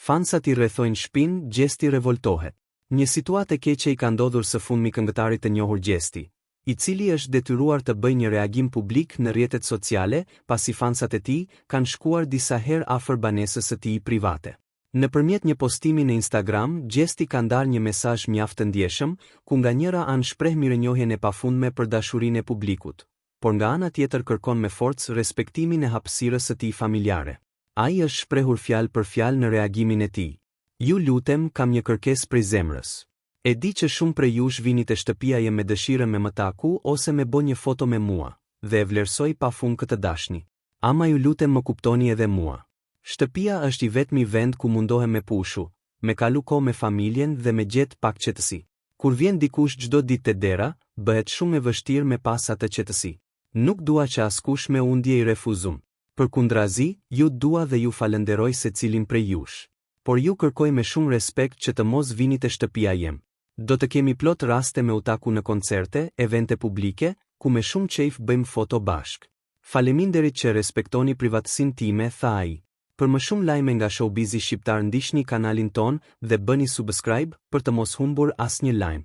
Fansat i rrethojnë shpinë, Gjesti revoltohet. Një situatë e keqe i ka ndodhur së fundmi këngëtarit të njohur Gjesti, i cili është detyruar të bëjë një reagim publik në rrjetet sociale pasi fansat e tij kanë shkuar disa herë afër banesës së tij private. Nëpërmjet një postimi në Instagram, Gjesti ka ndarë një mesazh mjaft të ndjeshëm, ku nga njëra anë shpreh mirënjohjen e pafundme për dashurinë e publikut, por nga ana tjetër kërkon me forcë respektimin e hapësirës së tij familjare. Ai është shprehur fjalë për fjalë në reagimin e tij. Ju lutem, kam një kërkesë prej zemrës. E di që shumë prej jush vini te shtëpia jem me dëshirën me më taku ose me bo një foto me mua, dhe e vlerësoj pafund këtë dashni. Ama ju lutem më kuptoni edhe mua. Shtëpia është i vetmi vend ku mundohem me pushu, me kalu kohë me familjen dhe me gjetë pak qetësi. Kur vjen dikush çdo ditë te dera, bëhet shumë e vështirë me pas atë qetësi. Nuk dua që askush me u ndje i refuzum. Përkundrazi, ju dua dhe ju falënderoj secilin prej jush. Por ju kërkoj me shumë respekt që të mos vini te shtëpia jem. Do të kemi plot raste me u taku në koncerte, evente publike, ku me shumë qejf bëjmë foto bashkë. Faleminderit që respektoni privatësinë time, tha ai. Për më shumë lajme nga showbizi shqiptar ndiqni kanalin tonë dhe bëni subscribe për të mos humbur asnjë lajm.